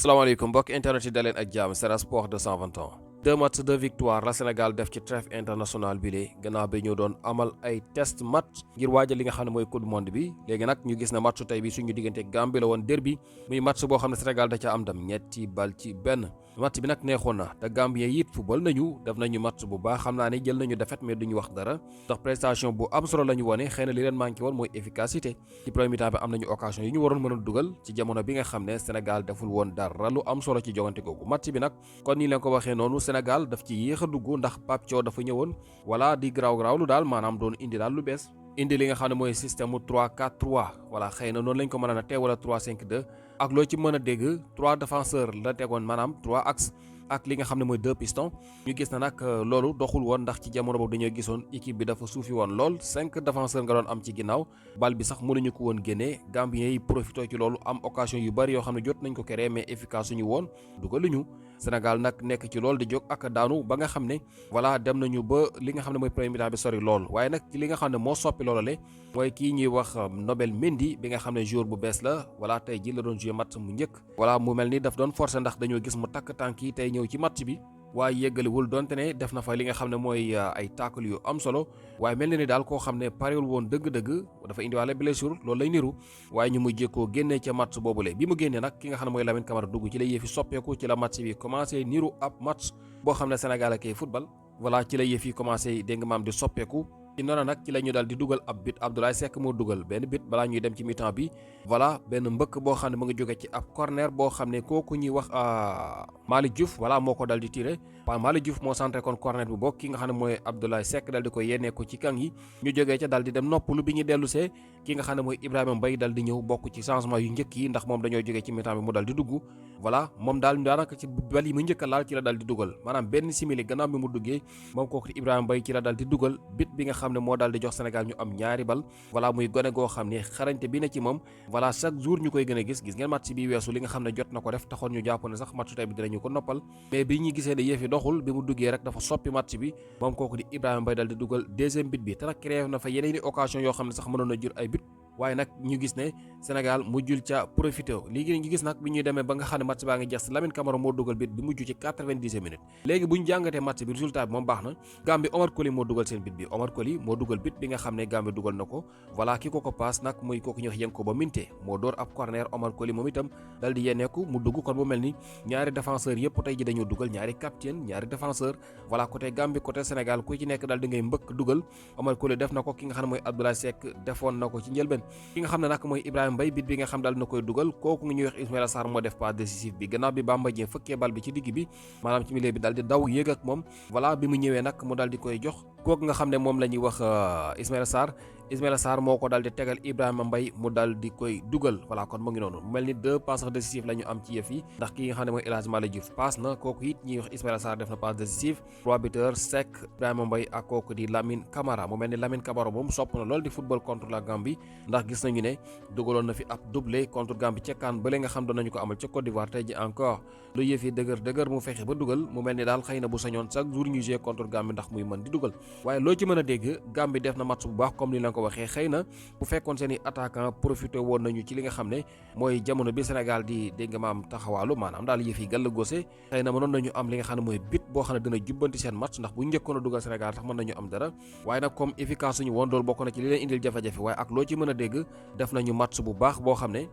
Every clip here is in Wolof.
salaamaaleykum mbokk internet yi daleen ak jàmm Sen Sport 221 deux matchs de victoire la Sénégal def ci trêve international bi lee gannaaw bi ñu doon amal ay test match ngir waajal li nga xam ne mooy coupe du monde bi léegi nag ñu gis ne matchu tey bi suñu diggante Gambie la woon derby muy match boo xam ne Sénégal da ca am ndam ñetti bal ci benn match bi nag neexoon na te Gambien yi it football nañu def nañu match bu baax xam naa ne jël nañu défaite mais duñu wax dara ndax prestation bu am solo la ñu wone xëy na li leen manqué woon mooy efficacité ci premier mi-temps bi am nañu occasion yi ñu waroon mën a dugal ci jamono bi nga xam ne Sénégal deful woon dara lu am solo ci jogante googu match bi nag kon ni leen ko waxee noonu Sénégal daf ci yéex a dugg ndax Pape Thiaw dafa ñëwoon voilà di garaaw lu daal maanaam doon indi daal lu bees indi li nga xam ne mooy système mu 3-4-3 voilà xëy na noonu lañ ko mën a teg wala 3-5-2 ak loo ci mën a dégg 3 défenseurs la tegoon maanaam 3 axes ak li nga xam ne mooy 2 pistons ñu gis na nag loolu doxul woon ndax ci jamono boobu dañoo gisoon équipe bi dafa suufi woon lool 5 défenseurs nga doon am ci ginnaaw bal bi sax mënuñu ko woon génnee Gambien yi profité ci loolu am occasion yu bari yoo xam ne jot nañ ko créer mais efficace suñu woon dugaluñu Sénégal nag nekk ci loolu di jóg ak daanu ba nga xam ne voilà dem nañu ba li nga xam ne mooy premier mi-temps bi sori lool waaye nag li nga xam ne moo soppi loolale mooy kii ñuy wax Nobel Mendy bi nga xam ne joueur bu bees la voilà tey ji la doon jouer match mu njëkk voilà mu mel ni daf doon forcer ndax dañoo gis mu takk tànk yi tey ñëw ci match bi waaye yëggaliwul donte ne def na fa li nga xam ne mooy ay tackle yu am solo waaye mel na ni daal koo xam ne parewul woon dëgg-dëgg dafa indiwaale blessure loolu lay niru waaye ñu mujjee koo génnee ca match boobule bi mu génnee nag ki nga xam ne mooy Lamine Camara dugg ci la yëfi soppeeku ci la match bi commencé niru ab match boo xam ne Sénégal ak football voilà ci la yëfi commencé dégg nga maam di soppeeku ci noonu nag ci la ñu daal di dugal ab bit Abdoulaye Seck moo dugal benn bit balaa ñuy dem ci mi-temps bi voilà benn mbëkk boo xam ne mu ngi jóge ci ab corner boo xam ne kooku ñuy wax Malick Diouf voilà moo ko dal di tiré Pa Malick Diouf moo centré kon corner bi bokk ki nga xam ne mooy Abdoulaye Seck dal di koy yennee ko ci kang yi ñu jógee ca dal di dem noppalu bi ñu dellu see ki nga xam ne mooy Ibrahima Mbaye dal di ñëw bokk ci changement yu njëkk yi ndax moom dañoo jógee ci mi-temps bi mu dal di dugg voilà moom daal daanaka ci bal yi mu njëkk a laal ci la dal di dugal maanaam benn simili gannaaw bi mu duggee moom kooku Ibrahima Mbaye ci la dal di dugal bit bi nga xam ne moo dal di jox Sénégal ñu am ñaari bal voilà muy gone goo xam ne xarañte bi ne ci moom voilà chaque jour ñu koy gën a gis ngeen match bi weesu li nga xam ne jot na ko def taxoon ñu jàpp ne sax match tey bi dinañu ko noppal mais bi ñu gisee ne yëf yi doxul bi mu duggee rek dafa soppi match bi moom kooku di Ibrahima Mbaye dal di dugal deuxième bit bi te nag créé na fa yeneen i occasion yoo xam ne sax mënoon na jur ay bit waaye nag ñu gis ne Sénégal mujjul ca profité léegi ñu gis nag bi ñuy demee ba nga xam ne match baa ngi jas Lamine Camara moo dugal bit bi mujj ci 90 minutes léegi bu ñu jàngatee match bi résultat bi moom baax na Gambie Omar Colley moo dugal seen bit bi Omar Colley moo dugal bit bi nga xam ne Gambie dugal na ko voilà ki ko paas nag muy kooku ñu wax Yankoba Minteh moo door ab corner Omar Colley moom itam dal di yenneeku mu dugg kon bu mel ni ñaari défenseur yëpp tey ji dañoo dugal ñaari capitaine ñaari défenseur voilà côté Gambie côté Sénégal ku ci nekk dal di ngay mbëkk dugal Omar Colley def na ko ki nga xam ne mooy Abdoulaye Seck defoon na ko ci njëlbeen ki nga xam ne nag mooy Ibrahima Mbaye bit bi nga xam daal na koy dugal kooku nga ñuy wax Ismaïla Sarr moo def passe décisif bi gannaaw bi Bamba Dieng fëkkee bal bi ci digg bi maanaam ci milieu bi daal di daw yéeg ak moom voilà bi mu ñëwee nag mu daal di koy jox kooku nga xam ne moom la ñuy wax Ismaïla Sarr moo ko daal di tegal Ibrahima Mbaye mu daal di koy dugal voilà kon mu ngi noonu mu mel ni deux passes décisives la ñu am ci yëf yi ndax ki nga xam ne mooy El Hadji Malick Diouf passe na kooku it ñuy wax Ismaïla Sarr def na passe décisive trois buteurs Seck Ibrahima Mbaye ak kooku di Lamine Camara mu mel ni Lamine Camara moom sopp na lool di football contre la Gambie ndax gis nañu ne dugaloon na fi ab doublé contre Gambie ca CAN bële nga xam doon nañu ko amal ca Côte d'Ivoire tey ji encore lu yëf yi dëgër mu fexe ba dugal mu mel ni daal xëy na bu sañoon chaque jour ñu jouer contre Gambie ndax muy mën di dugal waaye loo ci mën a dégg Gambie def na match bu baax comme ni leen ko waxee xëy na bu fekkoon seen i attaquant profité woon nañu ci li nga xam ne mooy jamono bi Sénégal di dégg nga maam taxawaalu maanaam daal yëf yi gàll gose xëy na mënoon nañu am li nga xam ne mooy bit boo xam ne dina jubbanti seen match ndax bu njëkkoon a dugal Sénégal tax mën nañu am dara waaye nag comme efficace suñu woon loolu bokk na ci li leen indil jafe-jafe waaye ak loo ci mën a dégg def nañu match bu baax boo xam ne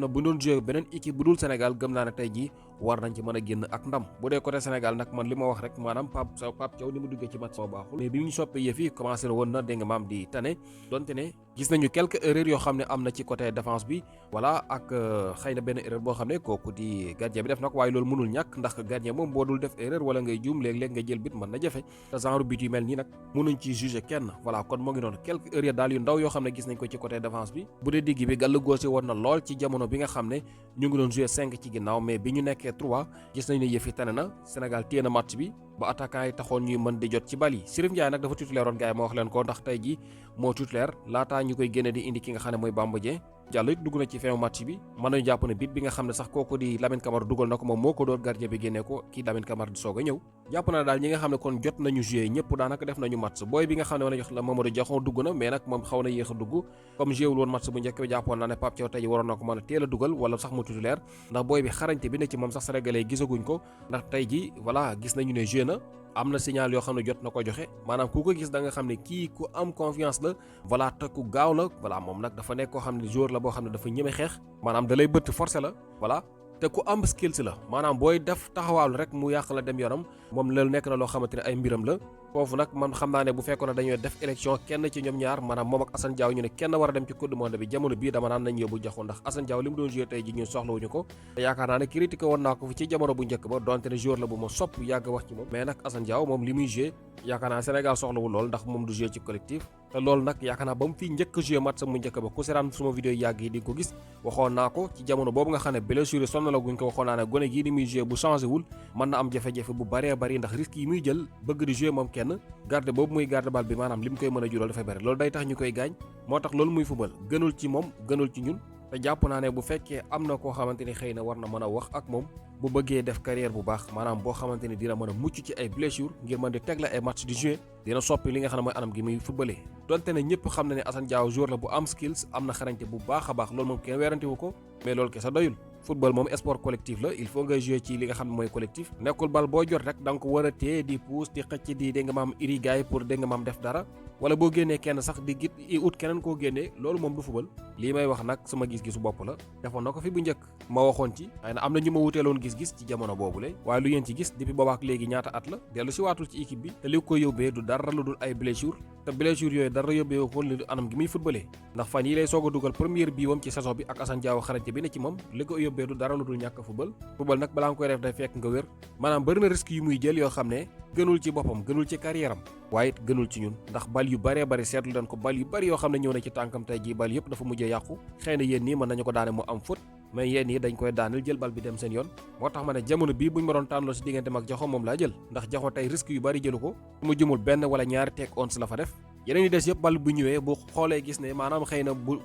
bu doon joué beneen équipe bu dul Sénégal gëm naa ne tey jii war nañ ci mën a génn ak ndam bu dee côté Sénégal nag man li ma wax rek maanaam Pape Thiaw ni mu duggee ci match moo baaxul mais bi ñu soppee yëf yi commencé na woon na dégg nga maam di tane donte ne gis nañu quelques erreurs yoo xam ne am na ci côté défense bi voilà ak xëy na benn erreur boo xam ne kooku di gardien bi def na ko waaye loolu mënul ñàkk ndax gardien moom boo dul def erreur wala ngay juum léeg-léeg nga jël bit mën na jafe te genre but yu mel nii nag mënuñ ci juger kenn voilà kon moo ngi noonu quelques erreurs daal yu ndaw yoo xam ne gis nañ ko ci côté défense bi bu dee digg bi gàll góose woon na lool ci jamono bi nga xam ne ñu ngi doon jouer 5 ci ginnaaw mais bi ñu nekkee 3 gis nañ ne yëf yi tane na Sénégal téye na match bi ba attaquant yi taxoon ñuy mën di jot ci bal yi Chérif Ndiaye nag dafa titulaire woon gars yi ma wax leen ko ndax tey ji moo titulaire laataa ñu koy génne di indi ki nga xam ne mooy Bamba Dieng Diallo it dugg na ci fin match bi mën nañu jàpp ne bit bi nga xam ne sax kooku di Lamine Camara dugal na ko moom moo ko door gardien bi génnee ko kii Lamine Camara di soog a ñëw jàpp na daal ñi nga xam ne kon jot nañu joué ñëpp daanaka def nañu match booy bi nga xam ne wala jox la Mamadou Diakhon dugg na mais nag moom xaw na yéex a dugg comme joué wul woon match bu njëkk bi jàppoon naa ne Pape Thiaw tey waroon na ko mën a teel a dugal wala sax mu titulaire ndax booy bi xarañte bi ne ci moom sax sénégalais gisaguñ ko ndax tey ji voilà gis nañu ne joué na am na signal yoo xam ne jot na ko joxe maanaam ku ko gis da nga xam ne kii ku am confiance la voilà te ku gaaw la voilà moom nag dafa nekk koo xam ne joueur la boo xam ne dafa ñeme xeex maanaam da lay bëtt forcé la voilà te ku am skills la maanaam booy def taxawaalu rek mu yàq la dem yoonam moom loolu nekk na loo xamante ne ay mbiram la foofu nag man xam naa ne bu fekkoon ne dañoo def élection kenn ci ñoom ñaar maanaam moom ak Assane Diao ñu ne kenn war a dem ci coupe du monde bi jamono bii dama naan nañ yóbbu Diakhou ndax Assane Diao li mu doon joué tey ji ñun soxlawuñu ko te yaakaar naa ne critiqué woon naa ko fi ci jamono bu njëkk ba donte ne joueur la bu ma sopp yàgg wax ci moom mais nag Assane Diao moom li muy joué yaakaar naa Sénégal soxlawul lool ndax moom du joué ci collectif te loolu nag yaakaar naa ba mu fi njëkk joué match mu njëkk ba ku seetaan suma vidéo yàgg yi di ko gis waxoon naa ko ci jamono boobu nga xam ne blessure yi sonn la guñ ko waxoon naa ne gone gii di muy joué bu changé wul mën na am jafe-jafe bu bëree bëri ndax risque yi muy jël bëgg di joué moom kenn garde boobu muy garde bal bi maanaam li mu koy mën a jural dafay bëri loolu day tax ñu koy gaañ moo tax loolu muy football gënul ci moom gënul ci ñun te jàpp naa ne bu fekkee am na koo xamante ni xëy na war na mën a wax ak moom bu bëggee def carrière bu baax maanaam boo xamante ni dina mën a mucc ci ay blessure ngir mën di tegle ay match di jouer dina soppi li nga xam ne mooy anam gi muy footballé donte ne ñëpp xam na ne Assane Diao joueur la bu am skills am na xarañte bu baax a baax loolu moom kenn weerante wu ko mais loolu kese doyul football moom sport collectif la il faut nga jouer ci li nga xam ne mooy collectif nekkul bal boo jot rek da nga ko war a téye di pousse di xëcc di dégg nga maam iri gaay pour dégg nga maam def dara wala boo génnee kenn sax di git ut keneen koo génnee loolu moom du football lii may wax nag sama gis-gisu bopp la defoon na ko fi bu njëkk ma waxoon ci xëy na am na ñu ma wuteeloon gis-gis ci jamono boobule waaye lu ngeen ci gis depuis boobaak léegi ñaata at la dellu si waatul ci équipe bi te li ko yóbbee du dara lu dul ay blessure te blessure yooyu dara yóbbee ko li anam gi muy footballé ndax fan yi lay soog a dugal première bii wam ci saison bi ak Assane Diao xarañte bi ne ci moom li ko yóbbee du dara lu dul ñàkk football nag balaa nga koy def day fekk nga wér maanaam bëri na risque yu muy jël yoo xam ne gënul ci boppam gënul ci carrière am waaye it gënul ci ñun ndax bal yu bëree bëri seetlu dañ ko bal yu bëri yoo xam ne ñëw na ci tànkam tey jii bal yëpp dafa mujjee yàqu xëy na yéen nii mën nañu ko daane mu am faute mais yéen nii dañ koy daanil jël bal bi dem seen yoon moo tax ma ne jamono bii buñ ma doon tànnloo si diggante mag Diakhou moom laa jël ndax Diakhou tey risque yu bëri jëlu ko su ma jëmul benn wala ñaari teeg ons la fa def yeneen yi des yëpp bal bu ñëwee bu xoolee gis ne maanaam xëy na bu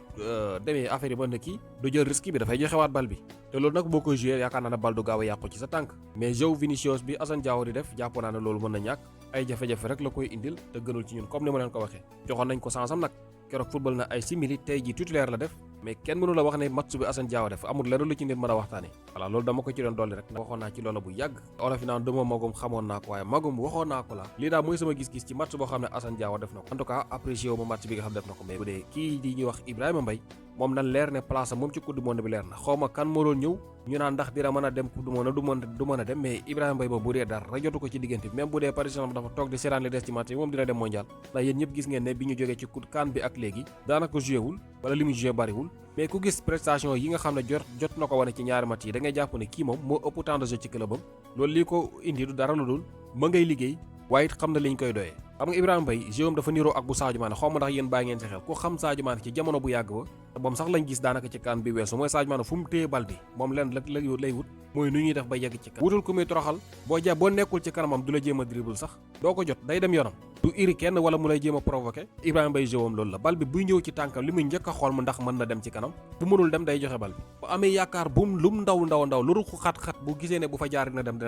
demee affaire yi mën na kii du jël risque bi dafay joxewaat bal bi te loolu nag boo ko joué yaakaar naa ne bal du gaaw a yàqu ci sa tànk mais jeu Vinicius bi Assane Diao di def jàpp naa ne loolu mën na ñàkk ay jafe-jafe rek la koy indil te gënul ci ñun comme ni ma leen ko waxee joxoon nañ ko sansam nag keroog football na ay simili tey ji titulaire la def mais kenn mënu la wax ne match bi Assane Diao def amul lenn lu ci nit mën a waxtaane voilà loolu dama ko ci doon dolli rek ndax waxoon naa ci loola bu yàgg olof yi naan duma magum xamoon naa ko waaye magum waxoon naa ko la lii daal mooy sama gis-gis ci match boo xam ne Assane Diao def na ko en tout cas apprécié wu ma match bi nga xam def na ko mais bu dee kii di ñuy wax Ibrahima Mbaye moom nan leer ne place am moom ci coupe du monde bi leer na xaw ma kan moo doon ñëw ñu naan ndax dina mën a dem coupe du monde du mën a dem mais Ibrahima Mbaye moom bu dee dara jotu ko ci diggante bi même bu dee Paris Saint-Germain dafa toog di seetaan li des ci match bi moom dina dem mondial ndax yéen ñëpp gis ngeen ne bi ñu jógee ci coupe CAN bi ak léegi daanaka joué wul wala li mu joué bariwul mais ku gis prestation yi nga xam ne jot na ko wane ci ñaari match yi da ngay jàpp ne kii moom moo ëpp temps de jeu ci clubam loolu lii ko indi du dara lu dul ma ngay liggéey waaye it xam na li ñu koy doyee xam nga Ibrahima Mbaye jëwam dafa niroo ak bu Sadio Mané xaw ma ndax yéen bàyyi ngeen si xel ku xam Sadio Mané ci jamono bu yàgg ba te moom sax lañ gis daanaka ci CAN bi weesu mooy Sadio Mané fu mu téye bal bi moom leen lay wut mooy nu ñuy def ba yegg ci kan wutul ku muy toroxal boo nekkul ci kanamam du la jéem a dribble sax doo ko jot day dem yoonam du iri kenn wala mu lay jéem a provoqué Ibrahima Mbaye jëwam loolu la bal bi buy ñëw ci tànkam li muy njëkk a xool mu ndax mën na dem ci kanam bu mënul dem day joxe bal bi bu amee yaakaar lum ndaw lu ruq xat-xat bu gisee ne bu fa jaar dina dem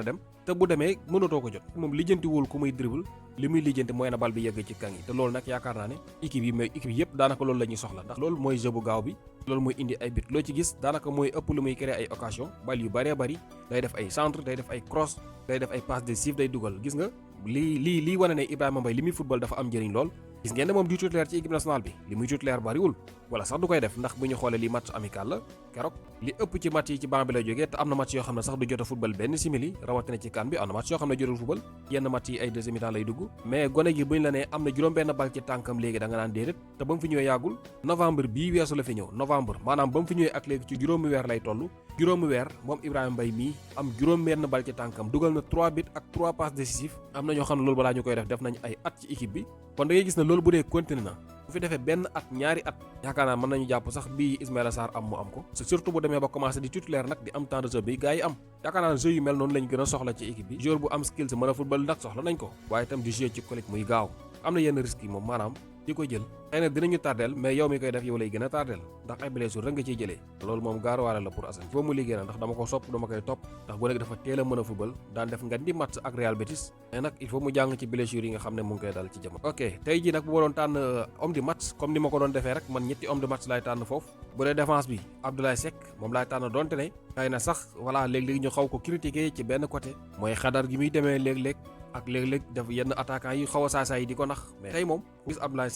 te bu demee mënatoo ko jot moom lijjantiwul ku muy dribble li muy lijjanti mooy na bal bi yegg ci kan yi te loolu nag yaakaar naa ne équipe yëpp daanaka loolu la ñuy soxla ndax loolu mooy jeu bu gaaw bi loolu mooy indi ay bit loo ci gis daanaka mooy ëpp lu muy créer ay occasion bal yu bëree bëri day def ay centre day def ay cross day def ay passe décisive day dugal gis nga lii wane ne Ibrahima Mbaye li muy football dafa am njëriñ lool gis ngeen ne moom du titulaire ci équipe nationale bi li muy titulaire bariwul wala sax du koy def ndax bu ñu xoolee li match amical la keroog li ëpp ci match yi ci banc bi lay jógee te am na match yoo xam ne sax du jot a football benn simili rawatina ci CAN bi am na match yoo xam ne jotul football yenn match yi ay deuxième mi-temps lay dugg mais gone gi buñ la ne am na juróom-benn bal ci tànkam léegi da nga naan déedéet te ba mu fi ñëwee yàggul novembre bii weesu la fi ñëw novembre maanaam ba mu fi ñëwee ak léegi ci juróomi weer lay toll juróomi weer moom Ibrahima Mbaye mii am juróom-benn bal ci tànkam dugal na 3 buts ak 3 passes décisives am na ñoo xam ne loolu balaa ñu koy def nañ ay at ci équipe bi kon da ngay gis ne loolu bu dee continué na bu fi defee benn at ñaari at yaakaar naa mën nañu jàpp sax bii Ismaïla Sarr am mu am ko surtout bu demee ba commencé di titulaire nag di am temps de jeu bi gars yi am yaakaar naa jeu yu mel noonu lañ gën a soxla ci équipe bi joueur bu am skill si mën a football nag soxla nañ ko waaye itam di jouer ci collectif muy gaaw am na yenn risques yi moom maanaam di ko jël xëy na dinañu tardeel mais yow mi koy def yow lay gën a tardeel ndax ay blessure rek nga ciy jëlee loolu moom gaaruwaale la pour Assane foo mu liggéey na ndax dama ko sopp dama koy topp ndax gone gi dafa teel a mën a football daan def nga di match ak Real Betis mais nag il faut mu jàng ci blessure yi nga xam ne mu ngi koy dal ci jamono. ok tey jii nag bu ma doon tànn homme du match comme ni ma ko doon defee rek man ñetti homme de match laay tànn foofu bu dee défense bi Abdoulaye Seck moom laay tànn donte ne xëy na sax voilà léeg-léeg ñu xaw ko critiquer ci benn côté mooy xadar gi muy demee léeg-léeg ak léeg-léeg def yenn attaquant yi xaw a saasaay yi di ko nax mais tey moom gis Abdoulaye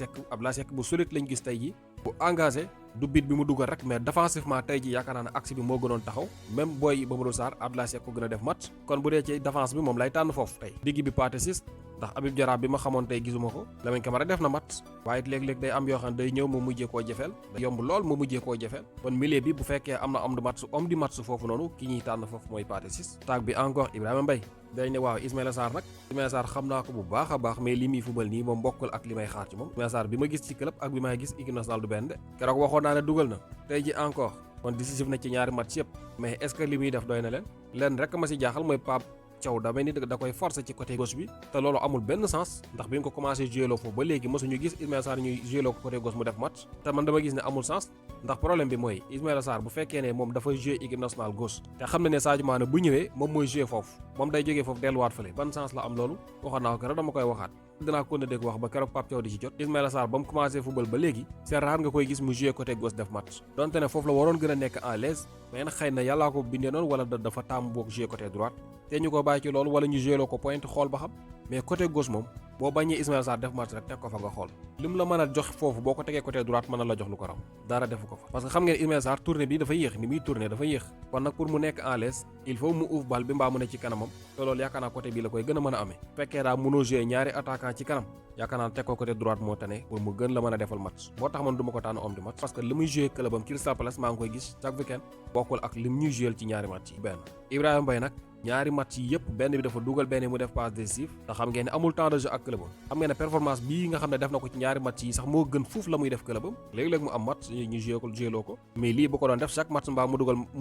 Seck bu solide lañ gis tey ji bu engagé du bit bi mu dugal rek mais défensivement tey ji yaakaar naa ne axe bi moo gënoon taxaw même booy Mamadou Sarr Abdoulaye Seck ko gën a def match kon bu dee ci défense bi moom lay tànn foofu tey digg bi Pathé Ciss ndax Habib Diarra bi ma xamoon tey gisuma ko Lamine Camara def na match waaye léeg-léeg day am yoo xam ne day ñëw mu mujjee koo jafeel day yomb lool mu mujjee koo jafeel kon milieu bi bu fekkee am na homme du match foofu noonu ki ñuy tànn foofu mooy Pathé Ciss attaque bi encore Ibrahima Mbaye dañ ne waaw Ismaïla Sarr nag Ismaïla Sarr xam naa ko bu baax a baax mais li muy fubal nii moom bokkul ak li may xaar ci moom Ismaïla Sarr bi ma gis ci club ak bi may gis équipe nationale du benn de keroog waxoon naa ne dugal na tey ji encore kon décisif na ci ñaari match yëpp mais est-ce que li muy def doy na leen rek ma si jaaxal mooy Pape Thiaw da mel ni da koy forcer ci côté gauche bi te loolu amul benn sens ndax bi nga ko commencé jouer loo foofu ba léegi mësuñu gis Ismaïla Sarr ñuy jouer loo ko côté gauche mu def match te man dama gis ne amul sens ndax problème bi mooy Ismaïla Sarr bu fekkee ne moom dafa jouer équipe nationale gauche te xam na ne Sadio Mané bu ñëwee moom mooy jouer foofu moom day jógee foofu delluwaat fële ban sens la am loolu waxoon naa ko keroog dama koy waxaat dinaa ko dégg wax ba keroog Pape Thiaw di ci jot Ismaïla Sarr ba mu commencé football ba léegi c'est rare nga koy gis mu jouer côté gauche def match donte ne foofu la waroon gën a nekk en l'aise mais nag xëy na yàllaa ko bindee noonu wala dafa tàmm boog jouer côté droite te ñu ko bàyyi ci loolu wala ñu jouer loo ko point xool ba xam mais côté gauche moom boo bañee Ismaïla Sarr def match rek teg ko fa nga xool lim la mën a jox foofu boo ko tegee côté droite mën na la jox lu ko raw dara defu ko fa parce que xam ngeen Ismaïla Sarr tournée bi dafa yéex ni muy tourné dafa yéex kon nag pour mu nekk en l'aise il faut mu ouf bal bi mbaa mu ne ci kanamam te loolu yaakaar naa côté bi la koy gën a mën a amee fekkee daa mënoo jouer ñaari attaquant ci kanam yaakaar naa teg ko côté droite moo tane pour mu gën la mën a defal match moo tax man du ma ko tànn homme du match parce que li muy jouer clubam Crystal Palace maa ngi koy gis chaque week-end bokkul ak lim ñuy jouer ci ñaari match yi benn Ibrahima Mbaye nag ñaari match yi yëpp benn bi dafa dugal benn mu def passe décisive te xam ngeen ne amul temps de jeu ak clubam xam ngeen ne performance bii nga xam ne def na ko ci ñaari match yi sax moo gën fuuf la muy def clubam léegi-léegi mu am match ñu joué loo ko mais lii bu ko doon def chaque match mbaa mu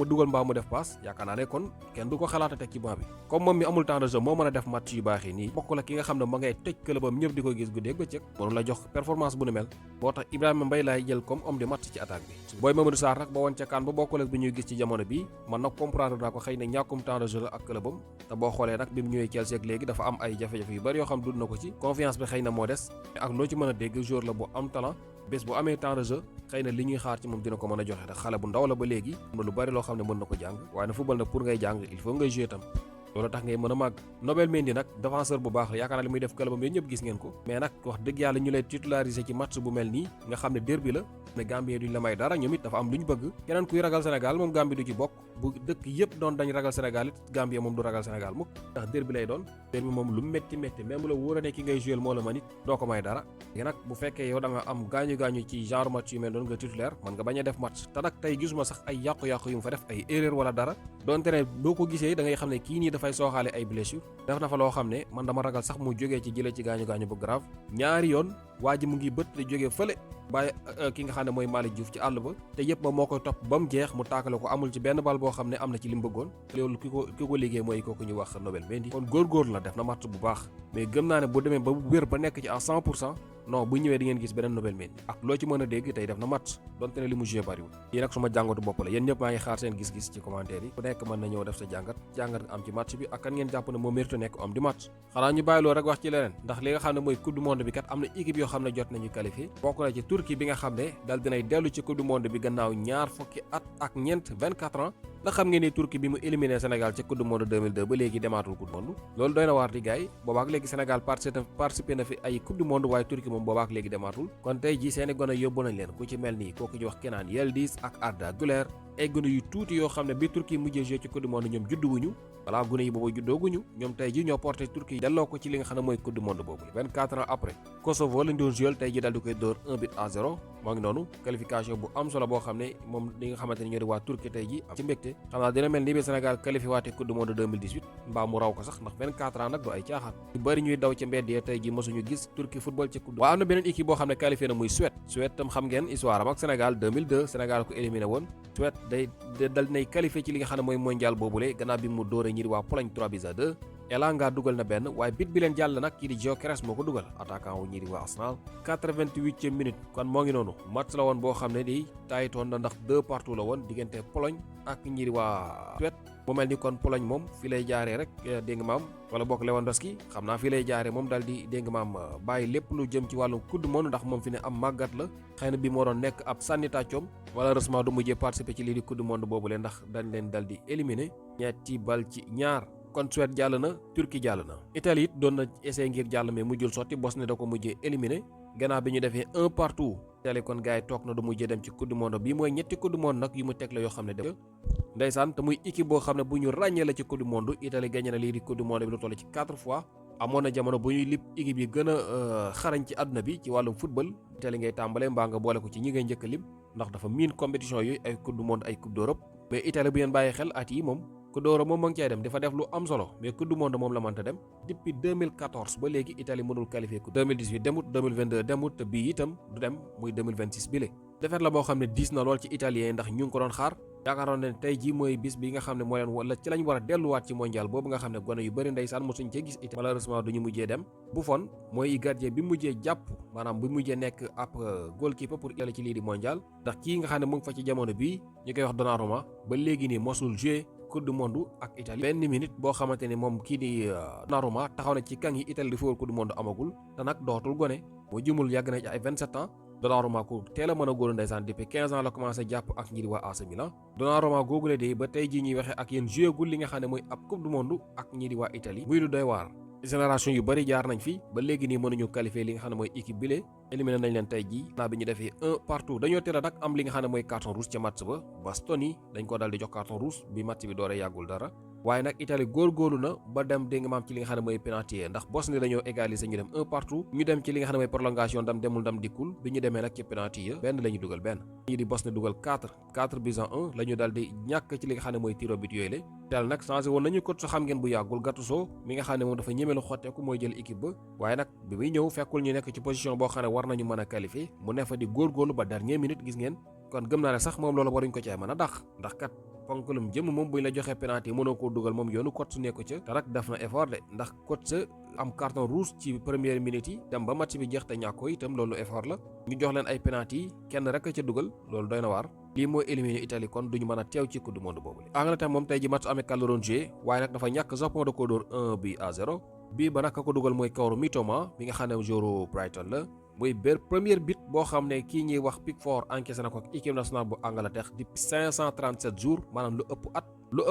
dugal mbaa mu def passe yaakaar naa ne kon kenn du ko xalaata teg ci banc bi comme moom mi amul temps de jeu moo mën a def match yu baax yi nii bokk la ki nga xam ne ma ngay tëj clubam ñëpp di ko gis guddeeg bëccëg mënu la jox performance bu nu mel moo tax Ibrahima Mbaye laay jël comme homme de match ci attaque bi booy Mamadou Sarr nag ba woon ca kaan ba bokkul ak bi ñuy gis ci jamono bii man nag comprendre naa ko xëy na ñàkkum temps de jeu la ak clubam boo xoolee nag bi mu ñëwee Chelsea ak léegi dafa am ay jafe-jafe yu bari yoo xam dund na ko ci confiance bi xëy na moo des ak loo ci mën a dégg joueur la bu am talent bés bu amee temps de jeu xëy na li ñuy xaar ci moom dina ko mën a joxe ndax xale bu ndaw la ba léegi am na lu bari loo xam ne mën na ko jàng waaye na football nag pour ngay jàng il faut ngay jouer tam loolu tax ngay mën a màgg Nobel Mendy nag défenseur bu baax yaakaar naa li muy def clubam yéen ñëpp gis ngeen ko mais nag wax dëgg yàlla ñu lay titulariser ci match bu mel nii nga xam ne derby la ne Gambie duñ la may dara ñoom it dafa am lu ñu bëgg keneen kuy ragal Sénégal moom Gambie du ci bokk bu dëkk yëpp doon dañ ragal Sénégal it Gambie moom du ragal Sénégal mukk ndax derby lay doon derby moom lu métti même bu la wóor ne ki ngay jouer moo la man it doo ko may dara léegi nag bu fekkee yow da nga am gaañu ci genre match yu mel doon nga titulaire man nga bañ a def match te nag tey gisuma sax ay yàqu-yàqu yu mu fa def ay erreur wala dara donte ne boo ko gisee da ngay xam ne kii nii dafay sooxaale ay blessure def na fa loo xam ne man dama ragal sax mu jógee ci jëlee ci gaañu bu grave ñaari yoon waa ji mu ngi bët di jógee fële bàyyi ki nga xam ne mooy Malick Diouf ci àll ba te yëpp ba moo koy topp ba mu jeex mu taakale ko amul ci benn bal boo xam ne am na ci li mu bëggoon loolu ki ko liggéey mooy kooku ñu wax Nobel Mendy kon góorgóorlu la def na match bu baax mais gëm naa ne bu demee ba wér ba nekk ci à 100% non bu ñëwee di ngeen gis beneen Nobel Mendy ak loo ci mën a dégg tey def na match donte ne li mu joué bariwul yi nag suma jàngatu bopp la yéen ñëpp maa ngi xaar seen gis-gis ci commentaire yi ku nekk mën na ñëw def sa jàngat nga am ci match bi ak kan ngeen jàpp ne moo mérite nekk homme du match xanaa ñu bàyyi loolu rek wax ci leneen ndax li nga xam ne mooy coupe du monde bi kat am na équipe yoo xam ne jot nañu qualifié bokk na ci Turquie bi nga xam ne dal dinay dellu ci coupe du monde bi gannaaw ñaar fukki at ak ñeent 24 ans ndax xam ngeen ni Turquie bi mu éliminé Sénégal ci coupe du monde 2002 ba léegi demaatul coupe du monde loolu doy na waar di gaay boobaak léegi Sénégal participé na fi ay coupe du monde waaye Turquie moom boobaak léegi demaatul kon tey ji seeni gone yóbbu nañ leen ku ci mel nii kooku ñu wax Kenan Yıldız ak Arda Güler ay gune yu tuuti yoo xam ne bi Turquie mujjee joué ci coupe du monde ñoom judduwuñu voilà gune yi boobu juddooguñu ñoom tey ji ñoo porté Turquie delloo ko ci li nga xam ne mooy coupe du monde boobu 24 ans après Kosovo lañ doon joué tey ji dal di koy dóor 1-0 moo ngi noonu qualification bu am solo boo xam ne moom li nga xamante ne ñoo di waa Turquie tey ji am ci mbégte xam naa dina mel ni bi Sénégal qualifié waate coupe du monde 2018 mbaa mu raw ko sax ndax 24 ans nag du ay caaxaan ñu bëri ñuy daw ci mbedd yi tey ji mosuñu gis Turquie football ci coupe. waaw am na beneen équipe boo xam ne qualifié na muy Suède tam xam ngeen histoire am ak Sénégal 2002 Sénégal ko éliminé woon Suède day dal dinay qualifié ci li nga xam ne mooy mondial boobule gannaaw bi mu dóore ñi di waa Pologne 3-2. Elanga dugal na benn waaye bit bi leen jàll nag kii di Gyökeres moo ko dugal attaquant wu ñi di waa Arsenal. 88e minute kon moo ngi noonu match la woon boo xam ne di taayitoon na ndax 2-2 la woon diggante Pologne ak ñi di waa Suède. mu mel ni kon Pologne moom fii lay jaaree rek dégg nga maam wala bokk Lewandowski xam naa fii lay jaaree moom daal di dégg nga maam bàyyi lépp lu jëm ci wàllum coupe du monde ndax moom fi ne am màggat la xëy na bi moo doon nekk ab sànni tàccoom malheureusement du mujjee participer ci lii di coupe du monde boobu leen ndax dañ leen dal di éliminer ñetti bal ci ñaar. kon Suède jàll na Turquie jàll na Italie it doon na essayé ngir jàll mais mujjul sotti Bosnie da ko mujjee éliminer gannaaw bi ñu defee 1-1 Italie kon gars yi toog na du mujjee dem ci coupe du monde bii mooy ñetti coupe du monde nag yu mu teg la yoo xam ne dem ndeysaan te muy équipe boo xam ne bu ñu ràññee la ci coupe du monde Italie gagné na lii di coupe du monde bi lu toll ci 4 fois amoon na jamono bu ñuy lip équipe yi gën a xarañ ci àdduna bi ci wàllum football Italie ngay tàmbalee mbaa nga boole ko ci ñi ngay njëkk a lim ndax dafa miin compétition yooyu ay coupe du monde ay coupe d'Europe mais Italie bu ngeen bàyyi xel at yi moom coupe d'Europe moom ma ngi cay dem dafa def lu am solo mais coupe du monde moom la mënta dem depuis 2014 ba léegi Italie mënul qualifier coupe 2018 demut 2022 demut te bii itam du dem muy 2026 bi le defet la boo xam ne diis na lool ci italien ndax ñu ngi ko doon xaar yaakaaroon ne tey ji mooy bis bi nga xam ne moo leen wala ci lañ war a delluwaat ci mondial boobu nga xam ne gone yu bëri ndeysaan mosuñ cee gis Italie malheureusement duñu mujjee dem Buffon mooy gardien bi mujjee jàpp maanaam bi mujjee nekk ab goalkeeper pour Italie ci lii di mondial ndax kii nga xam ne mu ngi fa ci jamono bii ñu koy wax Donnarumma ba léegi nii mosul jouer coupe du monde ak Italie benn minute boo xamante ne moom kii di Donnarumma taxaw na ci kan yi Italie di football coupe du monde amagul te nag dootul gone moo jëmul yàgg na ci ay 27 ans Donnarumma ko teel a mën a góor ndeysaan depuis 15 ans la commencé jàpp ak ñi di waa AC Milan Donnarumma googule de ba tey jii ñuy waxee ak yéen joué gul li nga xam ne mooy ab coupe du monde ak ñi di waa Italie muy lu doy waar génération yu bëri jaar nañ fi ba léegi nii mënuñu qualifier li nga xam ne mooy équipe bile éliminé nañ leen tey jii naa bi ñu defee 1-1 dañoo teel a nag am li nga xam ne mooy carton rouge ca match ba Bastoni dañ ko daal di jox carton rouge bi match bi dooree yàggul dara waaye nag Italie góorgóorlu na ba dem dégg nga maam ci li nga xam ne mooy penalty ndax Bosnie dañoo égaliser ñu dem 1-1 ñu dem ci li nga xam ne mooy prolongation demul dikkul bi ñu demee nag ci penalty ya benn la ñu dugal benn ñi di Bosnie dugal 4 buts à 1 la ñu daal di ñàkk ci li nga xam ne mooy tiro but yooyu la Italie nag changé woon nañu coach xam ngeen bu yàggul Gattuso mi nga xam ne moom dafa ñemelu xotteeku mooy jël équipe ba waaye nag bi muy ñëw fekkul ñu nekk ci position boo xam ne war nañu mën a qualifier mu ne fa di góorgóorlu ba dernière minute gis ngeen kon gëm naa ne sax moom loolu waruñ ko ci mën a ndax kat ponkalum jëm moom buñ la joxee penalty mënoo koo dugal moom yoonu coach su nekku ca te rek def na effort de ndax coach sa am carton rouge ci première minute yi dem ba match bi jeex te ñàkk ko itam loolu effort la ñu jox leen ay penalty kenn rek a ca dugal loolu doy na waar lii mooy éliminer Italie kon duñu mën a teew ci coupe du monde boobu Angleterre moom tey ji match amical la doon joué waaye nag dafa ñàkk Japon da koo dóor 1-0 bii ba nag ka ko dugal mooy Kaoru Mitoma mi nga xam ne joueur Brighton la muy première but boo xam ne kii ñuy wax Pickford encaissé na ko ak équipe nationale bu Angleterre depuis 537 jours maanaam lu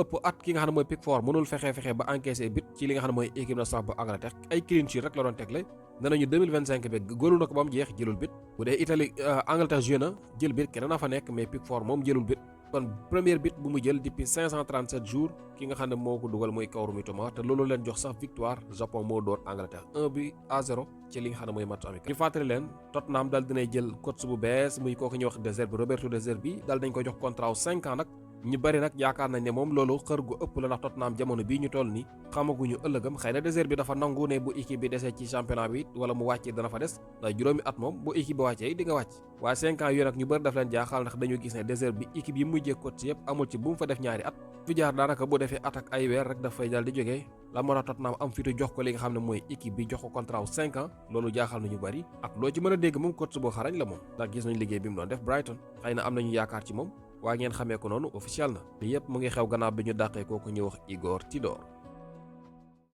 ëpp at ki nga xam ne mooy Pickford mënul fexe ba encaissé but ci li nga xam ne mooy équipe nationale bu Angleterre ay clean sheet rek la doon tegle nee nañu 2025 bi góolu na ko ba mu jeex jëlul but bu dee Italie Angleterre joué na jël but keneen a fa nekk mais Pickford moom jëlul but kon première but bu mu jël depuis 537 jours ki nga xam ne moo ko dugal mooy Kaoru Mitoma te loolu leen jox sax victoire Japon moo door Angleterre 1-0 ci li nga xam ne mooy match amical ñu fàttali leen Tottenham dal dinay jël coach bu bees muy kooku ñuy wax De Zerbi Roberto De Zerbi dal dañ ko jox contrat 5 ans nag ñu bari nag yaakaar nañ ne moom loolu xër gu ëpp la ndax Tottenham jamono bii ñu toll ni xamaguñu ëllëgam xëy na De Zerbi dafa nangu ne bu équipe bi desee ci championnat bi wala mu wàccee dana fa des ndax juróomi at moom bu équipe bi wàccee di nga wàcc waaye 5 ans yooyu nag ñu bëri daf leen jaaxal ndax dañoo gis ne De Zerbi équipe yi mujjee coach yëpp amul ci bu mu fa def ñaari at fi jaar daanaka bu defee at ak ay weer rek dafay dal di jógee la moo tax Tottenham am fitu jox ko li nga xam ne mooy équipe bi jox ko contrat 5 ans loolu jaaxal nañu bari ak loo ci mën a dégg moom coach boo xarañ la moom ndax gis nañu liggéey bi mu doon def Brighton xëy na am nañu yaakaar ci moom waaye ngeen xamee ko noonu officiel na li yëpp mu ngi xew gannaaw bi ñu dàqee kooku ñuy wax Igor Tudor